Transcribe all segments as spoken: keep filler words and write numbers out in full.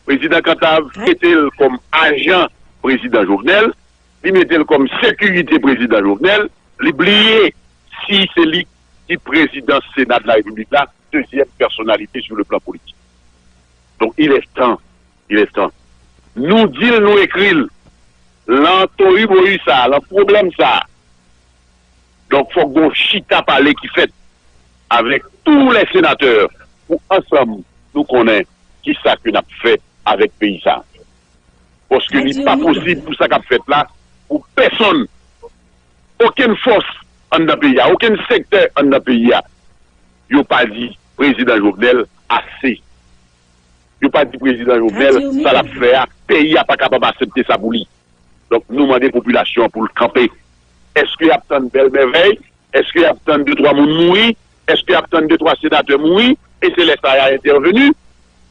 Prezidan Cantave mete l kòm ajan prezidan Jovenel, li mete l kòm sekirite prezidan Jovenel, li bliye si se li ki prezidan Sena de la Repiblik la, dezyèm pèsonalite sur le plan politik. Donk, il est temps, il est temps. Nou di l, nou ekri l, lan toriboyi sa, lan pwoblèm sa. Donk, fòk gon chita pale ki fèt avèk tou lè senatè pou ansanm nou konnen ki sa ke n ap fè avèk peyi sa. Paske li pa posib pou sa k ap fèt la, pou pèsonn, okenn fòs anndan peyi a, okenn sektè anndan peyi a, yo pa di prezidan Jovenel ase. Yo pa di prezidan Jovenel, sa l ap fè a, peyi a pa kapab aksepte sa pou li. Donk, nou mande popilasyon an pou l kanpe. Èske y ap tann bèl mèvèy? Èske y ap tann de twa moun mouri? Èske y ap tann de twa senatè mouri? E se lè sa y a entèveni.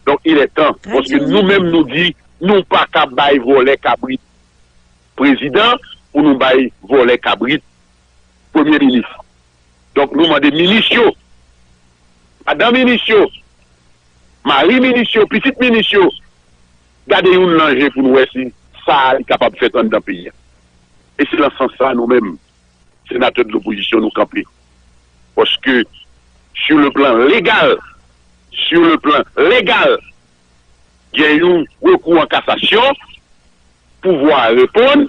Donk, il est temps. Paske nou menm, nou di, nou pa ka bay vòlè kabrit prezidan pou nou bay vòlè kabrit premye minis. Donk, nou mande minis yo, madanm minis yo, mari minis yo, pitit minis yo, gade youn nan je pou nou wè si sa a li kapab fèt anndan peyi a. E se nan sans sa a nou menm, senatè de lopozisyon, nou kanpe. Paske, sur le plan légal, sur le plan légal, gen yon rekou an kasasyon, pouvwa a reponn,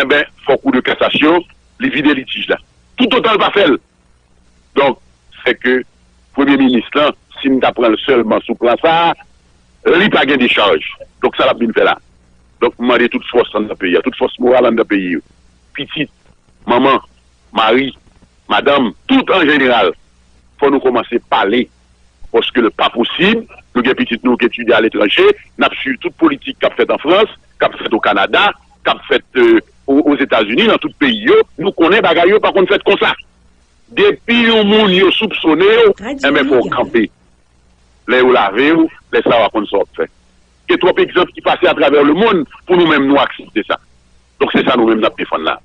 enben, fò kou de kasasyon, li vide litij la. Toutotan l pa fè l. Donk, sèke premye minis lan, si n ta pran l sèlman sou plan sa a, li pa gen dechaj. Donk, sa l ap vin fè la? Donk, m mande tout fòs anndan peyi a, tout fòs moral anndan peyi yo, pitit, manman, mari, madanm, tout an jeneral, fò nou kòmanse pale. Paske l pa posib, nou gen pitit nou k etidye aletranje, n ap swiv tout politik k ap fèt an Frans, k ap fèt o Kanada, k ap fèt, euh, o, Ozetazini, nan tout peyi yo, nou konnen bagay yo pa konn fèt konsa. Depi yon moun yo soupsone w, enben fò w kanpe. Lè yo lave w, lè sa a w a konn sa w ap fè. Gen twòp egzanp ki pase atravè lemonn pou nou menm nou aksepte sa. Donk se sa nou menm n ap defann la.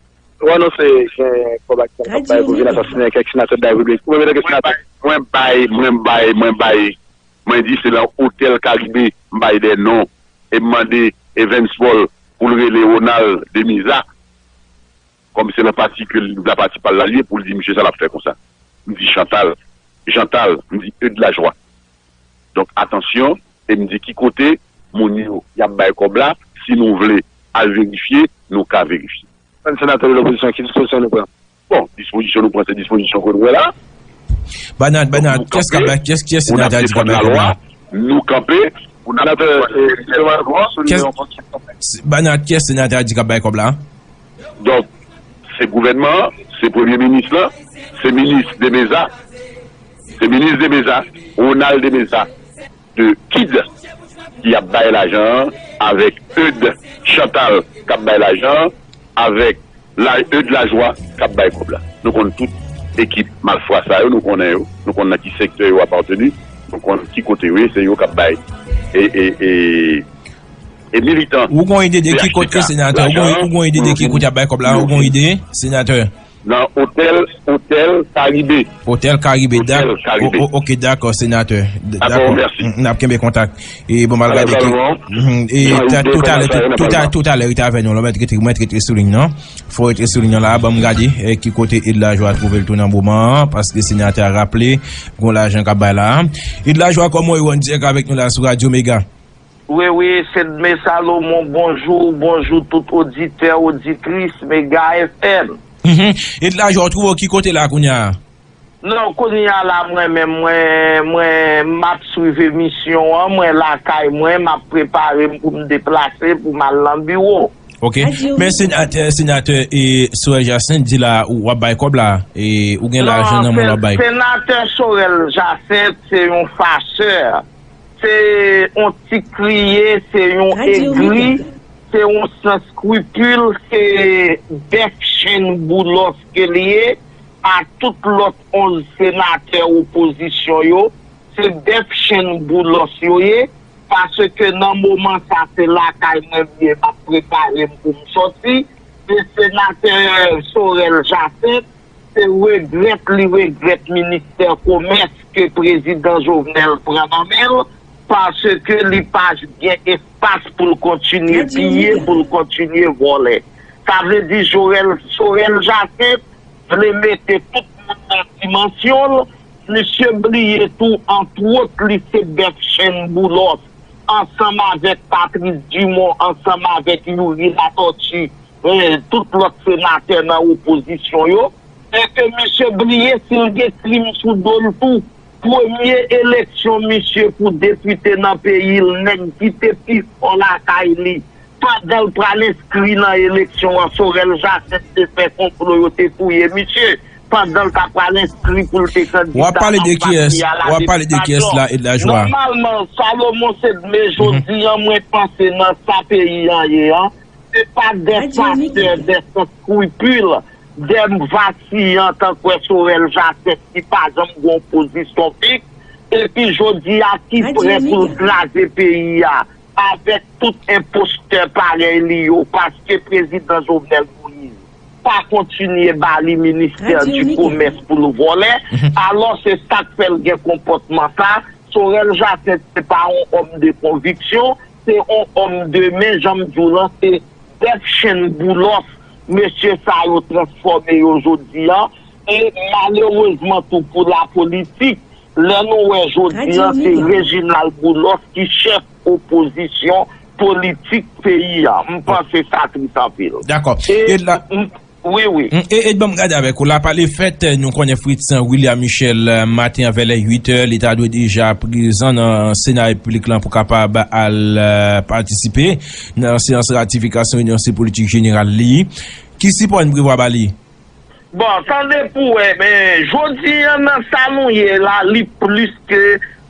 Ou anonse gen kòb ak zam k ap bay pou vin asasinen kèk senatè de la Repiblik. Ou menm antanke senatè. Mwen bay, mwen bay, mwen bay. Mwen di se nan Otèl Karibe, m bay de non. E m mande Evens Paul pou l rele Ronald Demeza. Kòm se nan pati ke l, nan pati pa l la l ye, pou l di misye sa l ap fè konsa. M di Chantal, Chantal, m di Eude Lajoie. Donk, atansyon, e m di ki kote moun yo y ap bay kòb la, si nou vle al verifye, nou ka verifye. Senatè de lopozisyon, ki dispozisyon nou pran? Bon, dispozisyon nou pran, se dispozisyon ke nou wè la. Banat, Banat, kiyès k ap bay, kiyès, kiyès senatè a di k ap bay kòb la? Nou kanpe, pou n ap Banat, kiyès senatè a di k ap bay kòb la? Donk, se gouvènman an, se premye minis lan, se minis Demeza, se minis Demeza, Ronald Demeza, de Kid ki ap bay lajan an, avèk Eude Chantal k ap bay lajan an, avèk la, Eude Lajoie k ap bay kòb la. Nou konn tout ekip malfra sa yo, nou konnen yo, nou konn nan ki sektè yo apateni, nou konn ki kote yo ye, se yo k ap bay e, e, e, e militan. Ou gon ide de ki kote, senatè? Ou gon, ou gon ide de ki kote y ap bay kòb la? Ou gon ide, senatè? Nan Otèl, Otèl Karibe. Otèl Karibe, dak-, Otèl Karibe. O-, o-, ok, dakò, senatè. D-, dakò, dakò. Mèsi. N-, n ap kenbe kontak. E bon, m al gade ki, e talè, toutalè, toutalè, rete avè nou. Mèt rete, mèt rete sou liy nan. Fò rete sou liy nan la, ban m gade, e, ki kote Eude Lajoie twouve l tou nan moman an, paske senatè a raple, gon lajan k ap bay la. Eude Lajoie, kòman w ye? Ou an dirèk avèk nou la sou Radyo Mega. Wi, wi, Sedme Salomon, bonjou, bonjou tout oditè, oditris Mega F M. Mhm. Eude Lajoie, ou twouve w ki kote la kounye a? Non, kounye a la, mwen menm, mwen, mwen, m ap swiv emisyon an, mwen lakay mwen, m ap prepare m pou m deplase, pou m al nan biwo. Ok. Men senatè, senatè e Sorel Jacinthe di la, ou ap bay kòb la, e ou gen lajan nan men w, w ap bay. Senatè Sorel Jacinthe, se yon fasè. Se yon ti kriye, se yon egri, se yon san eskripil, se bèf chenn boulòs ke li ye a tout lòt onz senatè opozisyon yo. Se bèf chenn boulòs yo ye, paske nan moman sa se lakay mwen m ye, m ap prepare m pou m sòti. E senatè Sorel Jacinthe, se regrèt li regrèt ministè komès ke prezidan Jovenel pran nan men l. Paske li pa gen espas pou l kontinye piye, pou l kontinye vòlè. Sa vle di Jorel, Sorel Jacinthe vle mete tout moun nan dimansyon l. Misye bliye tou, antwòt, li se bèf chenn Boulos, ansanm avèk Patrice Dumont, ansanm avèk Youri Latortue, eh, tout lòt senatè nan opozisyon yo. E ke misye bliye si l gen krim sou do l tou. Premye eleksyon misye pou depite nan peyi l, nèg ki te pi fò lakay li, pandan l pral enskri nan eleksyon an, Sorel Jacinthe te fè konplo, yo te touye misye. Pandan l ta pral enskri pou l te kandida an pati a la depikasyon. Nòmalman, Salomon Sedme, jodi an, mwen panse nan sa peyi an ye an, se pa de pastè, de sans kripil, de vasiyan tankwè Sorel Jacinthe ki pa janm gen yon pozisyon fiks, epi jodi a ki prè pou l kraze peyi a avèk tout enpostè parèy li yo, paske prezidan Jovenel Moïse pa kontinye ba li ministè di komès pou l vòlè. Alò, se sa k fè l gen konpòtman sa. Sorel Jacinthe se pa yon òm de konviksyon, se yon òm de men, jan m di w lan, se bèf chenn Boulos mesye sa yo transfòme yo jodi an. E malerezman tou pou lapolitik, lè nou wè jodi an, se Reginald Boulos ki chèf opozisyon politik peyi a. M panse sa tris anpil. Dakò. E, e la, m, wi, wi. E, e ban m gade avèk ou la, pa le fèt, nou konnen Fritz William Michel, eh, maten an vè lè uit è, li ta dwe deja prezan nan Sena Repiblik lan pou kapab al, eh, patisipe nan seyans ratifikasyon enonse politik jeneral li. Ki sipò n prevwa ba li? Bon, tande pou wè, men, jodi an nan sa nou ye la, li plis ke,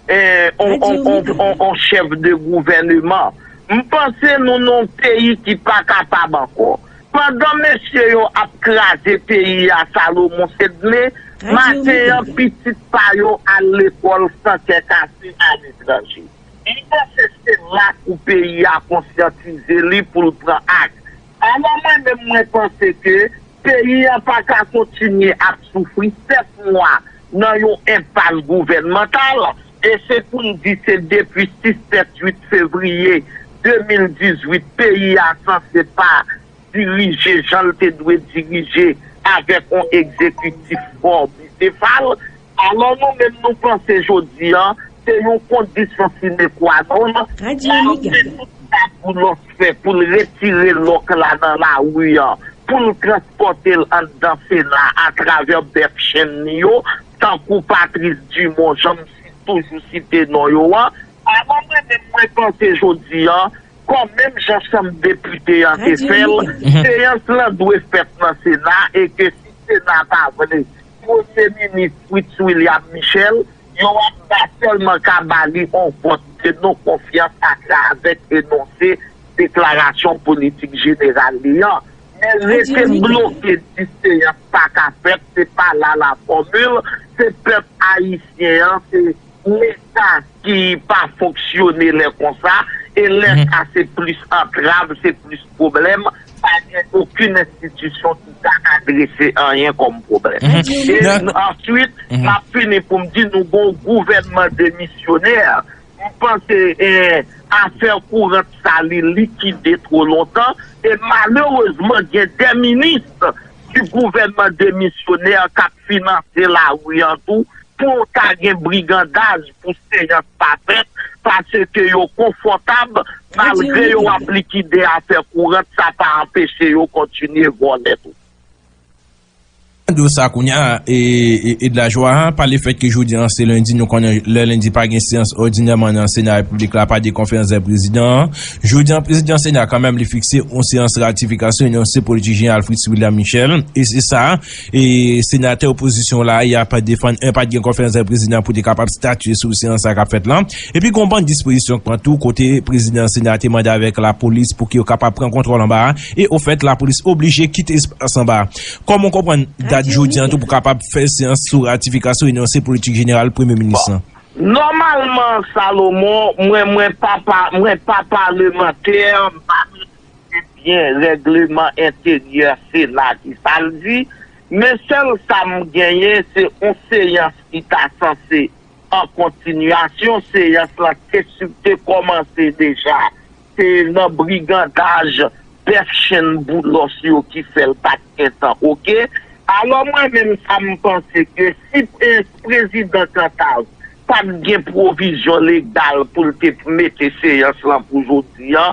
eh, on, on, on, on, on chèf de gouvèneman. M panse nou nan yon peyi ki pa kapab ankò. Pandan mesye yo ap kraze peyi a, Salomon Sedme, maten an, pitit pa yo al lekòl san kè kase aletranje. M panse se la pou peyi a konsyantize li pou l pran ak. Alò, mwen menm, mwen panse ke peyi a pa ka kontinye ap soufri sèt mwa nan yon enpas gouvènmantal, e se pou n di se depi sis, sèt, uit fevriye de mil dizuit, peyi a sanse pa dirije jan l te dwe dirije avèk yon egzekitif fò bisefal. Alò, nou menm, nou panse jodi an, se yon kondisyon sine kwa non, malgre tout sa Boulos fè pou l retire lòk la nan lari an, pou l transpòte l anndan Sena atravè bèf chenn li yo, tankou Patrice Dumont, jan m si-, toujou site non yo an. Alò, mwen menm, mwen panse jodi an, kòm menm jan Chanm Depite an te fè l, seyans lan dwe fèt nan Sena, e ke si Sena pa vle, Premye Minis Fritz William Michel, yo ap ba, sèlman ka ba li yon vòt de non konfyans atravè enonse deklarasyon politik jeneral li an. Men rete bloke, di seyans pa ka fèt, se pa la la fòmil, se pèp ayisyen an, se Leta ki pa fonksyone lè konsa, e lè sa se plis antrav, se plis pwoblèm, pa gen okenn enstitisyon ki ka adrese anyen kòm pwoblèm. E answit, m ap fini pou m di nou gon gouvènman demisyonè. M panse, eh, afè kourant sa li likide twò lontan, e malerezman gen de minis di gouvènman demisyonè k ap finanse lari an tou, pou ta gen brigandaj, pou seyans pa fèt, paske yo konfòtab, malgre yo ap likide afè kourant, sa pa anpeche yo kontinye vòlè tou. Di w sa kounye a, e, e, e de la jwa, pa le fèt ke jodi an se lendi, nou konnen lè lendi pa gen seyans òdinèman nan Sena Repiblik la, pa de konferans de prezidan. Jodi an, prezidan Sena kanmenm li fikse yon seyans ratifikasyon enonse politik jeneral Fritz William Michel, e se sa, e senatè opozisyon la, y ap defann, en, pa t gen konferans de prezidan pou te kapab statye sou seyans sa k ap fèt la. Epi gon bann dispozisyon k pran tou, kote prezidan Sena te mande avèk lapolis pou ke yo kapab pran kontwòl anba a, e ofèt, lapolis oblije kite espas anba a. Kòman w konprann dat jodi an tou pou kapab fè seyans sou ratifikasyon enonse politik jeneral premye minis lan? Nòmalman, Salomon, mwen, mwen pa, pa, mwen pa palemantè, m pa metrize byen règleman enteryè Sena ki sa l di, men sèl sa m genyen, se yon seyans ki ta sanse an kontinyasyon, seyans lan te, te kòmanse deja. Se nan brigandaj bèf chenn Boulòs yo ki fè l pa t gentan, oke? Alò, mwen menm, sa m panse ke si, eh, prezidan Kantav pa t gen pwovizyon legal pou l te mete seyans lan pou jodi a,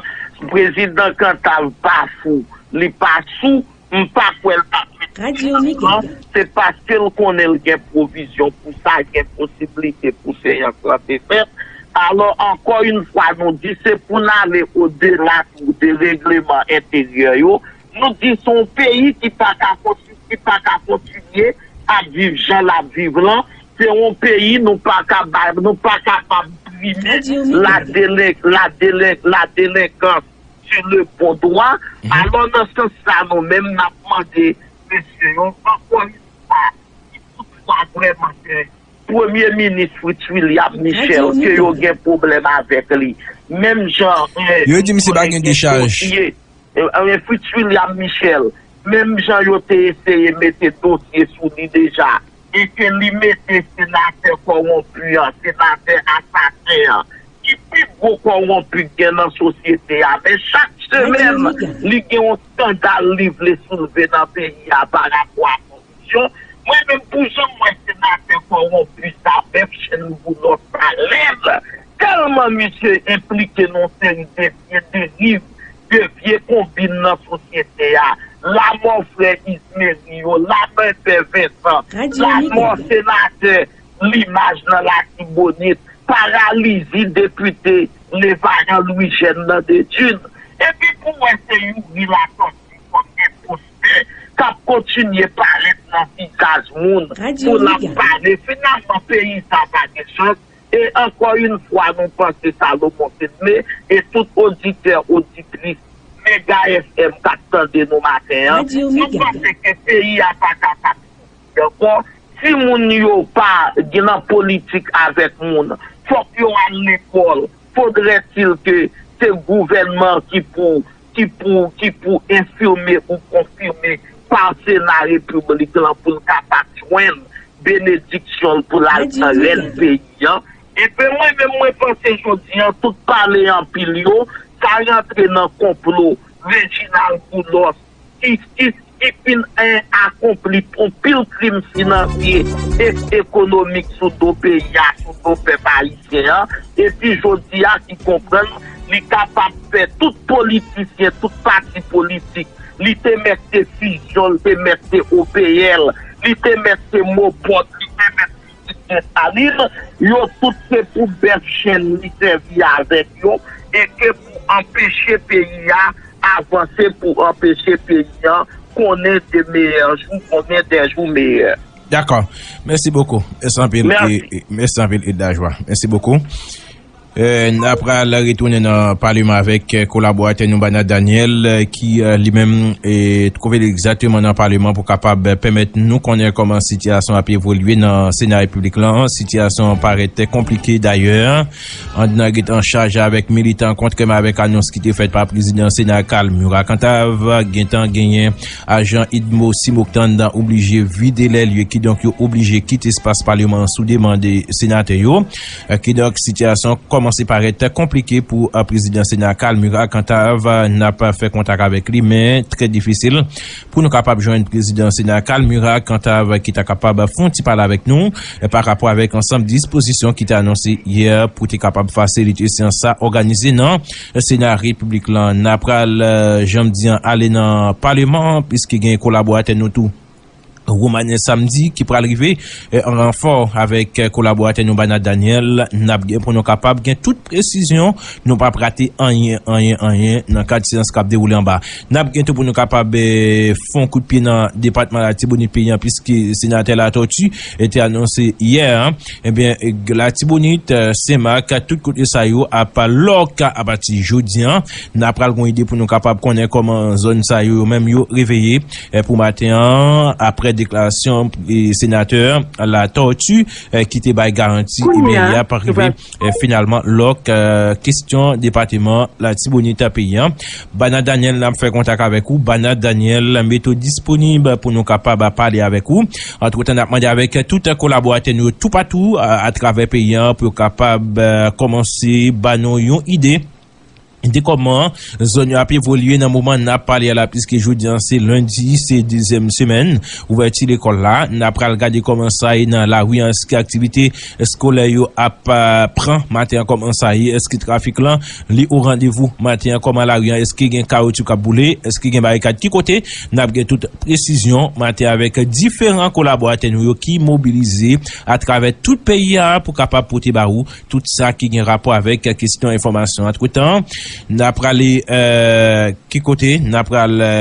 prezidan Kantav pa fou, li pa sou, m pa kwè l t ap mete seyans lan, se paske l konnen l gen pwovizyon pou sa, gen posiblite pou seyans lan te fèt. Alò, ankò yon fwa, nou di se pou n ale odela tou de regleman enteryè yo. Nou di se yon peyi ki pa ka konti-, ki pa ka kontinye ap viv jan l ap viv lan. Se yon peyi nou pa ka ba-, nou pa kapab prime la delen-, la delen-, la delenkans sur le bon droit. Alò, nan sans sa, nou menm, n ap mande mesye yo, ankò yon fwa, si toutfwa vrèman ke Premye Minis Fritz William Michel, ke yo gen pwoblèm avèk li, menm jan, eh, Yo di misye pa gen dechaj. Fritz William Michel, menm jan yo te eseye mete dosye sou li deja, e ke li mete senatè kòwonpi an, senatè asasen an, ki pi gwo kòwonpi k gen nan sosyete a. Men chak semèn, li gen yon eskandal li vle soulve nan peyi a pa rapò a kòripsyon. Mwen menm, pou jan m wè senatè kòwonpi sa, bèf chenn Boulòs sa, lèd, tèlman misye enplike nan yon seri de vye deriv, de vye konbin nan sosyete a. Lanmò frè Izmeri yo, lanmò pè Vensan, lanmò senatè Limaj nan Latibonit, paralizi depite Levayan Louis Jeune nan Dedune. Epi pou wè se Youri Latortue kòm enpostè k ap kontinye parèt nan vizaj moun pou l ap pale. Finalman, peyi sa pa gen chans. E ankò yon fwa, nou panse Salomon Fedme e tout oditè, oditris Mega F M k ap tande nou maten an, nou panse ke peyi a pa kapab ankò. Si moun yo pa gen nan politik avèk moun, fòk yo al lekòl. Faudrait-il que se gouvènman ki pou, ki pou, ki pou enfime ou konfime pa Sena Repiblik lan pou l kapab jwenn benediksyon l pou l al nan rèn peyi an. Epi mwen menm, mwen panse jodi an, tout pale anpil yo, sa rantre nan konplo Reginald Boulos ki, ki, ki fin, eh, akonpli yon pil krim finansye e ekonomik sou do peyi a, sou do pèp ayisyen an. Epi jodi a ki konprann li kapab fè tout politisyen, tout pati politik. Li te mèt te Fusion, li te mèt te O P L, li te mèt te MOPOD, li te mèt te Desalin, yo tout se pou bèf chenn li sèvi avèk yo, e ke pou anpeche peyi a avanse, pou anpeche peyi a konnen de meyè jou, konnen de jou meyè. Dakò. Mèsi bokou. Mèsi anpil. Mèsi. E, e, mèsi anpil, Edda Joie. Mèsi bokou. Eh, n a pral retounen nan paleman avèk, eh, kolaboratè nou Bana Daniel, eh, ki, eh, li menm, eh, twouve l egzakteman nan paleman pou kapab, eh, pèmèt nou konnen kòman sitiyasyon ap evolye nan Sena Repiblik lan. Sitiyasyon parèt konplike dayè. Ann gen an chaje avèk militan, kontrèman avèk anons ki te fèt pa prezidan Sena Carl Murat Cantave, gentan genyen ajan Idmo Simoctane oblije vide lè lye, kidonk yo oblije kite espas paleman an sou demann senatè yo. Kidonk sitiyasyon kòmanse parèt konplike pou, eh, prezidan Sena Carl Murat Cantave. N ap fè kontak avèk li, men trè difisil pou nou kapab jwenn prezidan Sena Carl Murat Cantave ki ta kapab fè yon ti pale avèk nou, eh, pa rapò avèk ansanm dispozisyon ki te anonse yè pou te kapab fasilite seyans sa òganize nan Sena Repiblik lan. N a pral, eh, jan m di an, ale nan paleman an, piske gen kolaboratè nou tou, Romanen Samdi, ki pral rive, eh, an ranfò avèk, eh, kolaboratè nou Bana Daniel. N ap gen pou nou kapab gen tout presizyon. Nou p ap rate anyen, anyen, anyen nan kad seyans k ap dewoule anba. N ap gen tou pou nou kapab, eh, fè yon kout pye nan depatman Latibonit peyi an, piske senatè Latortue, eh, te anonse yè a, ebyen, eh, Latibonit, eh, Senmak, tout kote sa yo ap lòk apati jodi an. N a pral gon ide pou nou kapab konnen kòman zòn sa yo, yo menm yo reveye, eh, pou maten an, aprè deklarasyon e, senatè Latortue, e, ki te bay garanti e, meri a pa rive e, finalman lòk e, kesyon depatman Latibonit peyi a. Banat Daniel, n ap fè kontak avèk ou. Banat Daniel, mete w disponib pou nou kapab pale avèk ou. Antretan, n ap mande avèk tout kolaboratè nou yo toupatou a, atravè peyi a pou yo kapab e, kòmanse ba nou yon ide de kòman zòn yo ap evolye nan moman n ap pale a la, piske jodi a se lendi, se dezyèm semèn ouvèti lekòl la. N ap pral gade kòman sa ye nan lari an, èske aktivite eskolè yo ap a, pran maten an, kòman sa ye, èske trafik lan li o randevou maten an, kòman lari an, èske gen kawoutchou k ap boule, èske gen barikad, ki kote. N ap gen tout presizyon maten avèk diferan kolaboratè nou yo ki mobilize atravè tout peyi a pou kapab pote ba ou tout sa ki gen rapò avèk kesyon enfòmasyon. Antretan, n a prale e, ki kote? N a pral e,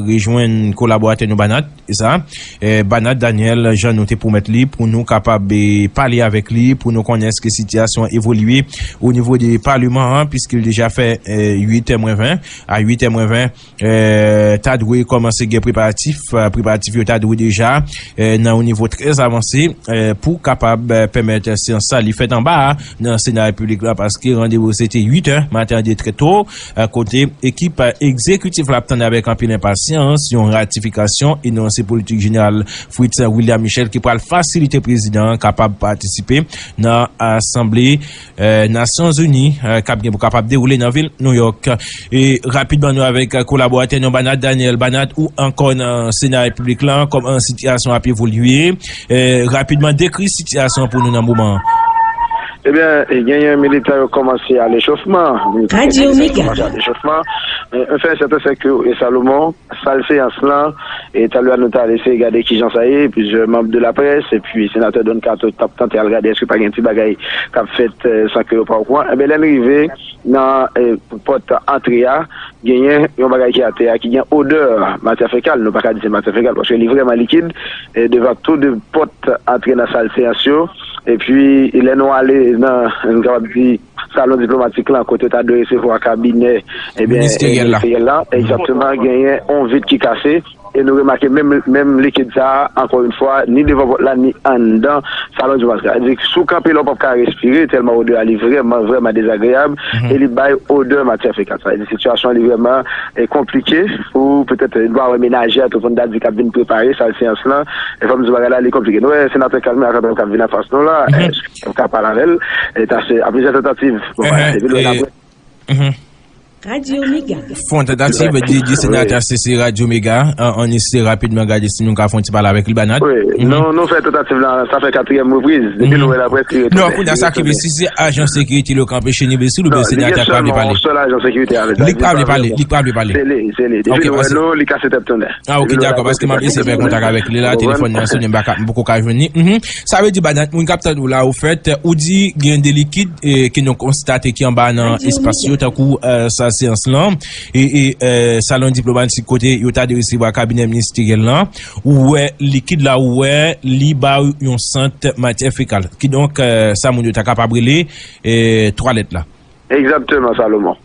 rejwenn kolaboratè nou Banat, e sa, e, Banat Daniel, jan nou te pwomèt li, pou nou kapab e, pale avèk li, pou nou konnen èske sitiyasyon an evolye o nivo de paleman an, piske l deja fè e, uit è mwen ven. A uit è mwen ven, e, ta dwe kòmanse gen preparatif. E, preparatif yo ta dwe deja e, nan yon nivo trè avanse e, pou kapab e, pèmèt seyans sa li fèt anba a nan Sena Repiblik la, paske randevou se te uit è maten an de trè to, e, kote ekip e, egzekitif la ap tann avèk anpil enpasyans yon ratifikasyon enonse politik jeneral Fritz William Michel ki pral fasilite prezidan an kapab patisipe nan asanble e, Nasyonzini e, k ap gen pou kapab dewoule nan vil Nouyòk. E rapidman, nou avèk kolaboratè nou, Banat Daniel. Banat, ou ankò nan Sena Repiblik la, kòman sitiyasyon ap evolye? E, rapidman, dekri sitiyasyon pou nou nan moman an. Ebyen, genyen militan yo kòmanse al echofman. Militan yo kòmanse al echofman. E, anfen, sèten sè ke, e, Salomon, sal seyans lan, e talè a nou t al eseye gade kijan sa ye, plizyè manm de laprès, epi senatè Don Kato t ap tante al gade èske pa gen ti bagay k ap fèt e, san ke yo pa okouran. Enben, lè n rive nan e, pòt antre a, genyen yon bagay ki atè a, ki gen odè matyè fekal. Nou pa ka di se matyè fekal, paske li vrèman likid, e, devan tou de pòt antre nan sal seyans yo. Epi, lè nou ale nan, nou kapab di, salon diplomatik lan, kote yo ta dwe resevwa kabinè, ebyen, ministeryèl la. Egzakteman, genyen yon vit ki kase, e nou remake menm, menm likid sa a, ankò yon fwa, ni devan pòt la, ni anndan salon diplomatik la. Sa vle di, si w kanpe la, w p ap ka respire, tèlman odè a, li vrèman, vrèman dezagreyab, e li bay odè matyè fekal. Sa vle di, sitiyasyon an, li vrèman, e, konplike, pou petèt, e, nou pa wè menajè, tout moun ta di k ap vin prepare sal seyans lan, e fò m di bagay la, li konplike. Nou wè, senatè Calmé Alcantara k ap vin anfas nou la, èske w ka pale avè l? E ta se, a plizyè tantativ. Bon, epi lè n ap Mhm. Radyo Mega. Fè yon tantativ di, di senatè se, se Radyo Mega. An, ann eseye rapidman gade si nou ka fè yon ti pale avèk li, Banat. Wi, nou, nou fè tantativ la, sa fè katriyèm repriz. Depi nou wè laprès ki retounen. Non, kounye a sa ki vle, si se ajan sekirite li yo k anpeche n rive sou li, oubyen senatè a k pa vle pale. Li k pa vle pale, li k pa vle pale. Se li, se li. Depi nou wè nou, li kase tèt tounen. Ah, ok, dakò, paske m ap eseye fè kontak avèk li la, telefòn nan sonnen, m pa ka, m poko ka jwenn li. Mhm. Sa vle di, Banat, moun k ap tande w la, ofèt, ou di gen de likid, e, ke nou konstate ki anba nan espas yo, tankou, e, sal seyans lan, e, e, e, salon diplomatik kote yo ta dwe resevwa kabinè ministeryèl lan, ou wè likid la, ou wè li ba w yon sant matyè fekal. Kidonk, e, sa moun yo ta kapab rele, e, twalèt la. Egzakteman, Salomon.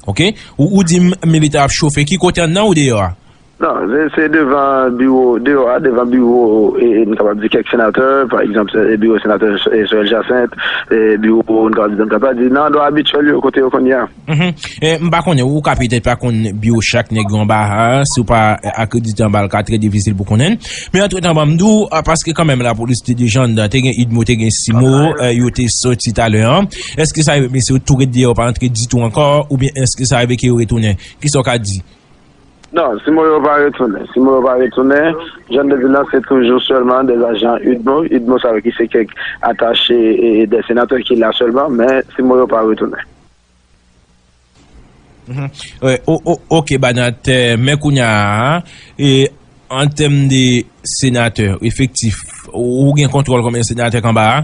Ok? Ou, ou di m militan ap chofe. Ki kote, anndan ou deyò a? Non, se, se devan biwo, deyò a, devan biwo, e, e, nou kapab di kèk senatè, pa egzanp, se, e, biwo senatè, e, Sorel Jacinthe, e, biwo, nou kapab di, nou kapab di, nan andwa abityèl yo, kote yo konn ye a. Mhm. E, m pa konnen, ou ka petèt pa konn biwo chak nèg yo anba a, si w pa, e, akredite anba l, ka trè difisil pou konnen. Men antretan, ban m di w, a, paske kanmenm lapolis te deja anndan, te gen Idmo, te gen Simo, e, yo te soti talè an. Èske sa rive, mesye yo tou ret deyò, yo pa antre ditou ankò, oubyen èske sa rive ke yo retounen? Kisa w ka di? Non, Simo yo pa retounen. Simo yo pa retounen. Jan m te di l lan, se toujou sèlman de ajan Idmo. Idmo, sa vle ki se kèk atache e, e de senatè ki la sèlman, men Simo yo pa retounen. Mhm. Wi, o, o, ok, Banat, e, men kounye a, e, an tèm de senatè, efektif, ou, ou gen kontwòl konbyen senatè k anba a?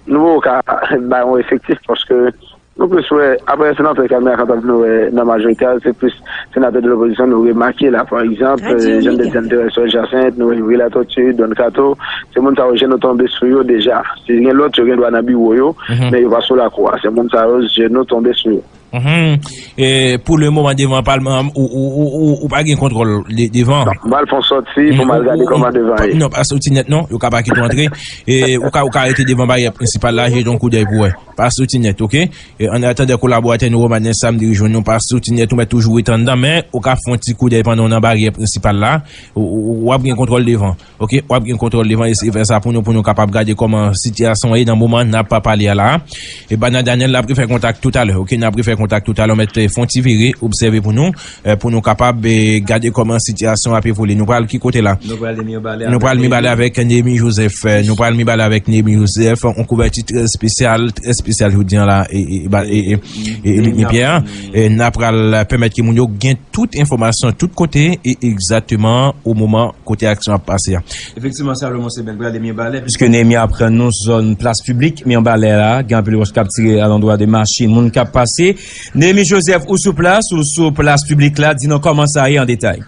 Nou poko ka bay yon efektif, paske nou plis wè, apre senatè Calmé Alcantara nou wè nan majorite a, se plis senatè de lopozisyon nou remake la. Pa egzanp, e, jan m te di a, Sorel Jacinthe, nou wè Yuri Latortue, Don Kato, se moun sa yo je nou tonbe sou yo deja. Si gen lòt, yo gen dwa nan biwo yo, men yo pa sou lakou a. Se moun sa yo, je nou tonbe sou yo. Mhm. E pou le moman devan palman, ou, ou, ou, ou, ou pa gen kontwòl de, devan. M al fè yon sòti pou m al gade kòman devan ye. Non, pa soti nèt non, yo ka pa kite w antre. E ou ka, ou ka rete devan baryè prensipal la, jete yon koudèy pou wè. Pa soti nèt, oke? E an atandan kolaboratè nou Romanes sa m dirije nou, pa soti nèt, ou mèt toujou rete anndan, men ou ka fè yon ti koudèy pandan w nan baryè prensipal la. Ou, ou, ou ap gen kontwòl devan. Oke, w ap gen kontwòl devan, eseye fè sa pou nou, pou nou kapab gade kòman sitiyasyon an ye nan moman n ap pale a la. E Bana Daniel, n ap refè kontak toutalè, oke, n ap refè kontak toutalè, w mèt, eh, fè yon ti vire, obsève pou nou, eh, pou nou kapab, eh, gade kòman sitiyasyon ap evolye. Nou pral ki kote la? Nou pral Mibalè avèk Nehemi Joseph, eh, nou pral Mibalè avèk Nehemi Joseph, yon kouvèti trè espesyal, trè espesyal jodi an la, e, e, e, ba- e, e, e, e, Lipmi Pierre, e, n ap pral pèmèt ke moun yo gen tout enfòmasyon, tout kote, e egzakteman o moman kote aksyon ap pase a. Efektivman, Salomon Seben pral de Mibalè, piske Nehemi aprann nou zòn plas piblik Mibalè la, gen anpil wòch k ap tire alandwa de machin, moun k ap pase. Nehemi Joseph, ou sou plas, ou sou plas piblik la, di nou kòman sa ye an detay.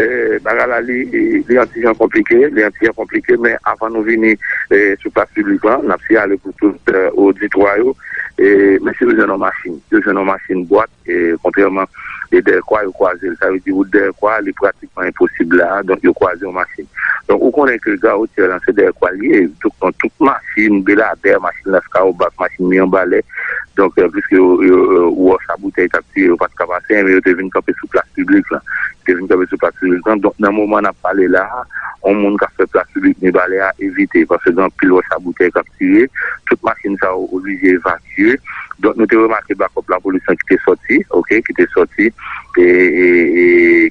Eh, bagay la, li, li, li yon ti jan konplike, li yon ti jan konplike, men avan nou vini, eh, sou plas piblik lan, n ap siyale pou tout, eh, oditwa yo, eh, mesye yo jwenn yon machin, yo jwenn yon machin bwat, e, kontrèman, e dèyè kwa yo kwaze l. Sa vle di wout dèyè kwa, li pratikman enposib la, donk yo kwaze yon machin. Donk, ou konnen ke Gawotyè lan, se dèyè kwa l ye. Tout, tout machin, Beladè, machin Laskawobak, machin Mibalè. Donk, e, piske yo, yo, e, wòch a boutèy t ap tire, yo pa t ka pase, men yo te vin kanpe sou plas piblik lan. Yo te vin kanpe sou plas piblik lan. Donk, nan moman n ap pale la, yon moun k ap fè plas piblik Mibalè a evite, paske gen anpil wòch a boutèy k ap tire. Tout machin sa yo oblije evakye. Donk, nou te remake bakòp lapolis lan ki te sòti, oke, ki te sòti, e, e, e,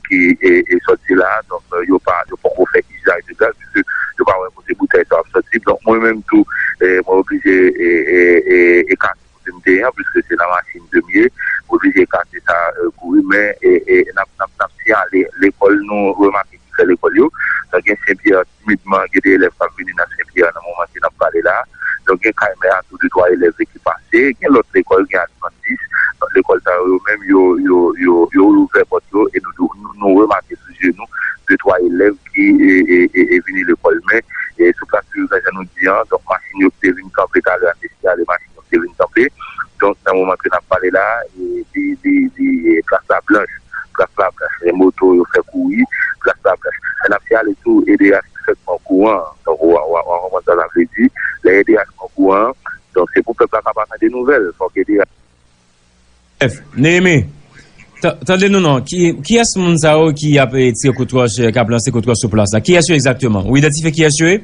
ki, e, e sòti la. Donk, e, yo pa, yo poko fè izaj de gaz, piske yo pa wè kote boutèy sa yo ap sòti. Donk, mwen menm tou, e, mwen oblije, e, e, e, ekate kote m te ye an, piske se nan machin ke m ye, mwen oblije ekate sa, e, kouri, men, e, e, n ap, n ap, n ap siyale lekòl nou remake ki fè lekòl yo. Donk, gen Senpyè, timidman, gen de elèv k ap vini nan Senpyè nan moman ke n ap pale la. Donk, gen Kay Mè a tou, de twa elèv ki pase. Gen lòt lekòl, gen Advantis. Donk, lekòl sa yo, yo menm, yo, yo, yo, yo ouvè pòt yo e nou, nou, nou remake sou je nou de twa elèv ki, e, e, e, e vini lekòl. Men, e, sou plas piblik lan, jan nou di an, donk, machin yo ki te vin kanpe talè a, te siyale machin yo ki te vin kanpe. Donk, nan moman ke n ap pale la, e, li, li, li, e, plas la blanch. Plas la blanch. Gen moto yo fè kouri, plas la blanch. Men n ap siyale tou, E D H ki fèk pran kouran. Donk, w a, w a, w a konprann sa sa vle di. Lè E D H pran kouran, donk, se pou pèp la ka pa tande nouvèl. Fòk E D H F, Neyemi, ta- tande nou non. Ki, kiyès moun sa yo ki ap, eh, tire kout wòch, eh, k ap lanse kout wòch sou plas la? Kiyès yo egzakteman? Ou idantifye kiyès yo ye?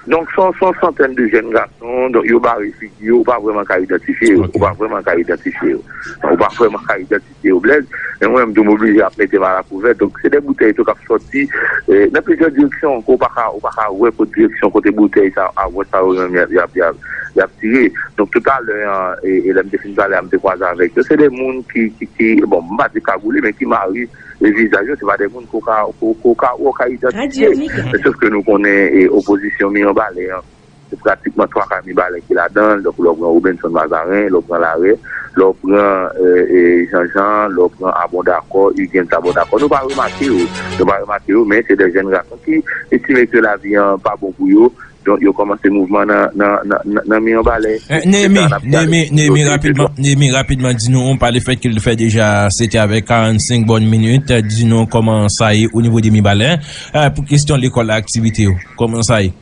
Donk, se yon, se yon santèn de jèn gason. Donk, yo bare figi yo, ou pa vrèman ka idantifye yo. Ok. Ou pa vrèman ka idantifye yo. Donk, ou pa vrèman ka idantifye yo, Blaise. Men mwen menm tou, m oblije ap mete m alakouvè. Donk, se de boutèy tou k ap sòti, eh, nan plizyè direksyon, ke w pa ka, ou pa ka wè kot direksyon kote boutèy sa, a wòch sa yo menm y ap, y ap, y ap, y ap tire. Donk, toutalè an, e, e lè m te fin pale a, m te kwaze avèk yo. Se de moun ki, ki, ki, bon, m pa di kagoule, men ki mare, e, vizaj yo. Se pa de moun ke w ka, ke w, ke w ka, w ka idantifye. Men sòf ke nou konnen, e, opozisyon Mibalè an, se pratikman twa kay Mibalè ki ladan l. Donk, lè w pran Robenson Mazaren, lè w pran Larè, lè w pran, e, e, Janjan, lè w pran Abondakò, Huguens Abondakò, nou pa remake yo. Nou pa remake yo, men se de jèn gason ki estime ke lavi an pa bon pou yo. Donk, yo kòmanse mouvman nan, nan, nan, nan, nan Mibalè. Eh, Neyemi, Neyemi, Neyemi, rapidman, Neyemi, rapidman, di nou, pa lefèt ke l fè deja sèt è avèk karannsenk bòn minit, di nou kòman sa ye o nivo de Mibalè. Eh, pou kesyon lekòl, aktivite yo, kòman sa ye?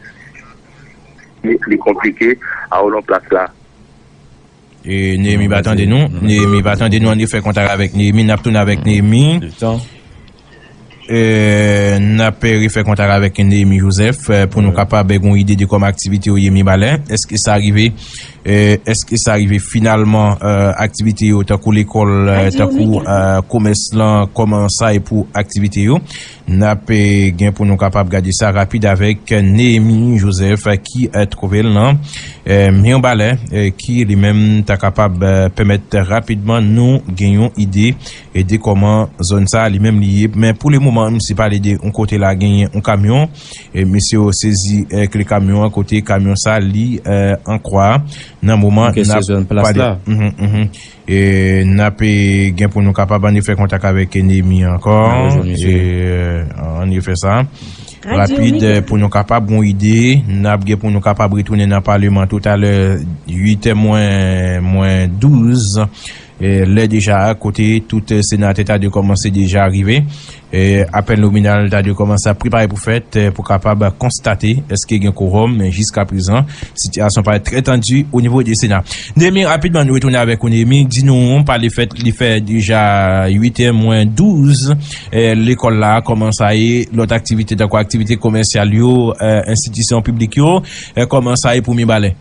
Li, li konplike, a w nan plas la. E Neyemi pa tande nou. Neyemi pa tande nou. Ann refè kontak avèk Neyemi. N ap tounen avèk Neyemi. E, n ap refè kontak avèk Neyemi Joseph, e, pou nou kapab gen yon ide de kòman aktivite yo ye Mibalè. Èske sa rive, e, èske sa rive finalman, e, aktivite yo tankou lekòl, e, tankou, e, komès lan, kòman sa ye pou aktivite yo? N ap, e, gen pou nou kapab gade sa rapid avèk Neyemi Joseph, e, ki, e, twouve l nan, e, Mibalè, e, ki li menm ta kapab, e, pèmèt rapidman nou gen yon ide, e, de kòman zòn sa a li menm li ye. Men pou le moman, misye pale de yon kote la genyen yon kamyon, e, misye yo sezi, e, ke kamyon an, kote kamyon sa li, e, an kwa. Nan moman n ap pale. Mhm, mhm. E n ap, e, gen pou nou kapab ann refè kontak avèk Neyemi ankò. E, ann refè sa. Rapid, pou nou kapab gon ide, n ap gen pou nou kapab retounen nan paleman toutalè, uit è mwen, mwen douz, lè deja kote tout senatè ta dwe kòmanse deja rive. Apèl nominal ta dwe kòmanse ap prepare pou fèt, pou kapab konstate èske gen kowòm, men jiskaprezan, sitiyasyon parèt trè tandi o nivo de Sena. Nemi, rapidman, nou retounen avèk ou, Nemi. Di nou, pale fèt, li fè deja uit è mwen douz, lekòl la, kòman sa ye, lòt aktivite, tankou aktivite komèsyal yo, enstitisyon piblik yo, kòman sa ye pou Mibalè?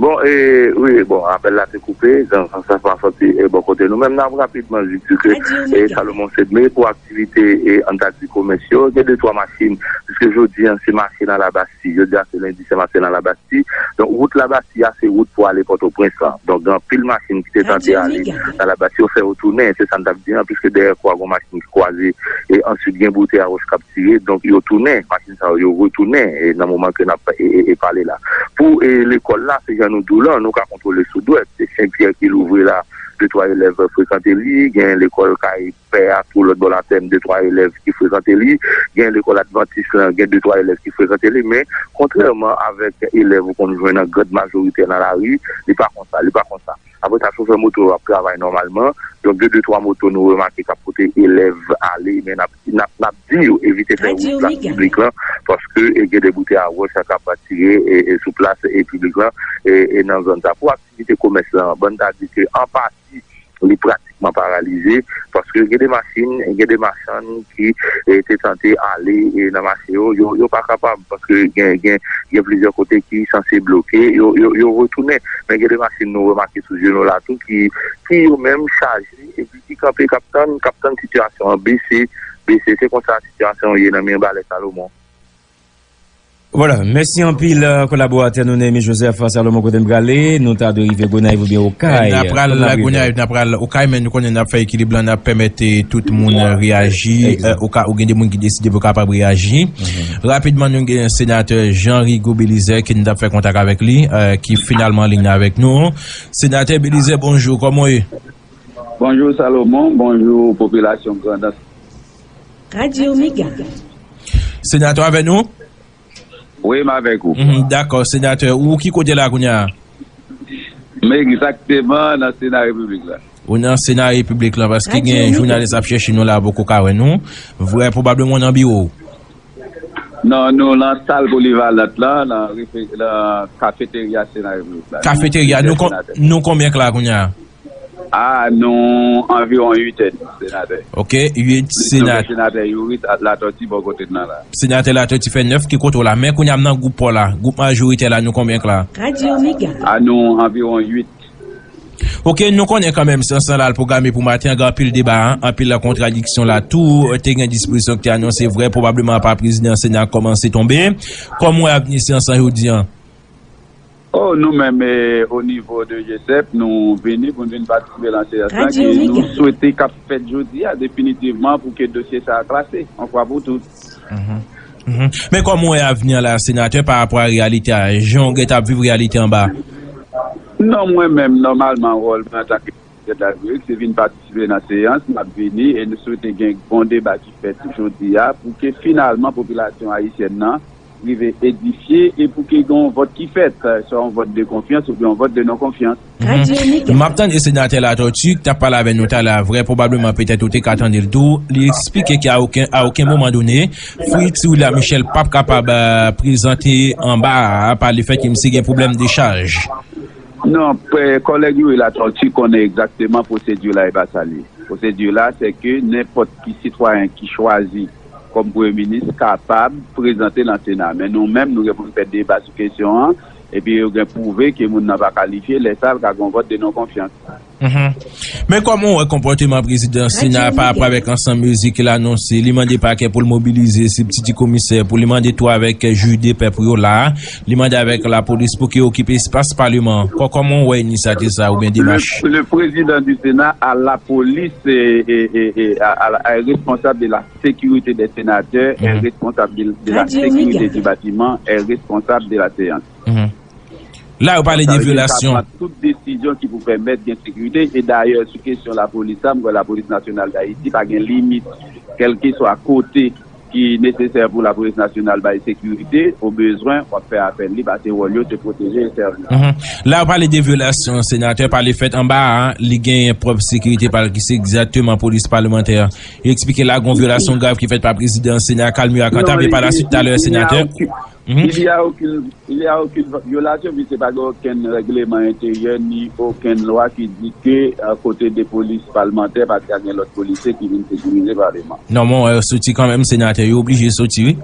Bon, e, wi, bon, apèl la te koupe, jan sa pa sòti, e, bò kote nou menm, n ap rapidman jis di ke, e, Salomon Sedme, pou aktivite, e, an ta di komès yo, gen de twa machin, piske jodi an, se mache nan Labastid, jodi a se lendi, se mache nan Labastid, donk, wout Labastid a, se wout pou ale Pòtoprens lan, donk, gen anpil machin ki te tante ale nan Labastid, yo fè yo tounen, se sa n t ap di an, piske dèyè kwa, gon machin ki kwaze, e answit gen boutèy a wòch k ap tire, donk yo tounen, machin sa yo, yo retounen, e nan moman ke n ap, e, e, e pale la. Pou, e, lekòl la, se jan nou di w lan, nou ka kontwole sou dwèt, se Sen Pyè ki louvri la, de twa elèv frekante li, gen lekòl kay pè a tou lòt bò latèn, de twa elèv ki frekante li, gen lekòl advantis lan, gen de twa elèv ki frekante li, men kontrèman avèk elèv ou konn jwenn an grand majorite nan lari, li pa konsa, li pa konsa. Apre sa, chofè moto yo ap travay nòmalman. Donk, gen de twa moto nou remake k ap pote elèv ale, men n ap, n ap, n ap di yo evite fè wout plas piblik lan, paske, e, gen de boutèy a wòch k ap atire, e, e, sou plas, e, piblik lan, e, e, nan zòn sa. Pou aktivite komès lan, ban n ta di ke an pati, li pratikman paralize, paske gen de machin, gen de machann ki, e, te tante ale, e, nan mache yo, yo, yo pa kapab, paske gen, gen, gen plizyè kote ki sanse bloke, yo, yo, yo retounen. Men gen de machin nou remake sou je nou la tou ki, ki yo menm chaje epi ki kanpe k ap tann, k ap tann sitiyasyon an bese, bese. Se konsa sitiyasyon an ye nan Mibalè, Salomon. Vwala, mèsi anpil, kolaboratè nou Nehemi Joseph Salomon, kote n prale, nou ta dwe rive Gonayiv oubyen Okay. N a pral Gonayiv, n a pral Okay, men nou konnen n ap fè ekilib lan, n ap pèmèt, e, tout moun reyaji, e, o ka ou gen de moun ki deside pou kapab reyaji. Rapidman, nou gen senatè Jean Rigaud Belizaire ke n t ap fè kontak avèk li, e, ki finalman an liy avèk nou. Senatè Belizaire, bonjou, kòman w ye? Bonjou Salomon, bonjou popilasyon Grandans. Radio Mega. Senatè avèk nou? Wi, m avèk ou. Mhm, dakò, senatè. Ou ki kote la kounye a? M egzakteman nan Sena Repiblik la. Ou nan Sena Repiblik la, paske gen jounalis ap chèche nou la, poko ka wè nou. Vrè pwobableman w nan biwo w. Non, nou nan sal polivalant lan, nan refe-, nan kafeterya Sena Repiblik la. Kafeterya, nou, nou kon-, nou konbyen k la kounye a? A, nou anviwon uitèn, senatè. Ok, uit senatè. Senatè Youri Latortue bò kote n nan la. Senatè Latortue fè nèf, ki kote w la? Men kounye a m nan gwoup pa w la. Gwoup majoritè la, nou konbyen k la? Radio Mega. A, nou anviwon uit. Ok, nou konnen kanmenm, seyans lan la, l pwograme pou maten an, gen anpil deba, anpil kontradiksyon la tou. Te gen dispozisyon ki te anonse, vrè pwobableman apa prezidan Sena kòmanse tonbe. Kòman w wè avni seyans lan jodi an? Oh, nou menm, eh, o nivo de G S E P, nou vini pou n vin patisipe nan seyans lan ke nou swete k ap fèt jodi a, definitivman, pou ke dosye sa a klase, yon fwa pou tout. Mhm. Mhm. Men kòman w wè avni an la, senatè, pa rapò a reyalite a, jan w gentan ap viv reyalite anba? Non, mwen menm, nòmalman, wòl mwen antanke senatè de la Repiblik, se vin patisipe nan seyans, m ap vini, e nou swete gen bon deba ki fèt jodi a, pou ke finalman popilasyon ayisyèn nan rive edifye, e pou ke gen yon vòt ki fèt, swa yon vòt de konfyans oubyen yon vòt de non konfyans. Mhm. M ap tande senatè Latortue ki t ap pale avè nou talè a, vrè pwobableman petèt ou te ka tande l tou. Li eksplike ke a okenn, a okenn moman done, Fritz William Michel p ap kapab, eh, prezante anba a, pa lefèt ke misye gen pwoblèm de chaj. Non, pe-, kòlèg Youri Latortue konnen egzakteman pwosedi la e pa sa l ye. Pwosedi la, se ke nenpòt ki sitwayen ki chwazi kòm premye minis kapab prezante nan Sena. Men nou menm, nou gen pou n fè deba sou kesyon an, epi yo gen pwouve ke moun nan pa kalifye, lè sa a, l ka gen yon vòt de non konfyans. Mhm. Men kòman w wè konpòteman prezidan Sena a pa rapò avèk ansanm mezi ke l anonse? Li mande pakè pou l mobilize siptiti komisè, pou li mande tou avèk jij de pè pou yo la, li mande avèk lapolis pou ke yo okipe espas paleman an. Kò-, kòman w wè inisyativ sa a oubyen demach? Le, le président du Sénat a la police et, et, et, et à, à la, est responsable de la sécurité des sénateurs, est responsable de, de la sécurité du bâtiment, est responsable de la séance. Mhm. La, yo pale de vyolasyon. Sa vle di, l ka pran tout desizyon ki pou pèmèt gen sekirite. E dayè, sou kesyon lapolis la, m kwè Lapolis Nasyonal Dayiti pa gen limit, kèlkeswa kote ki nesesè pou lapolis nasyonal bay sekirite, o bezwen, w ap fè apèl li, paske wòl yo se pwoteje e sèvi. Mhm. La, w pale de vyolasyon, senatè, pale fèt anba a, li genyen pwòp sekirite pa l, ki se egzakteman polis palimantè. Yo eksplike la, gon vyolasyon grav ki fèt pa prezidan Sena, Calmir Alcantara, e pa la swit, talè, senatè. Mhm. Il y a aucune, il y a aucune violation, puisque pa gen okenn règleman enteryè ni okenn lwa ki di ke, euh, kote de polis palimantè pa t ka gen lòt polisye ki vin sekirize paleman. Non, mwen wè yo soti kanmenm, senatè, yo oblije soti, wi.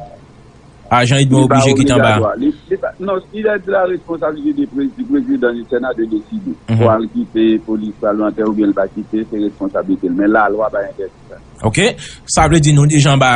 Ajan Edmond oblije kite anba. Li pa obligatwa. Li, li pa, non, il est de la responsabilité de pré-, du président du Sénat de décider. Mhm. Swa l kite polis palimantè oubyen l pa kite, se responsablite l. Men lalwa pa entèdi sa. Ok? Sa vle di nou deja anba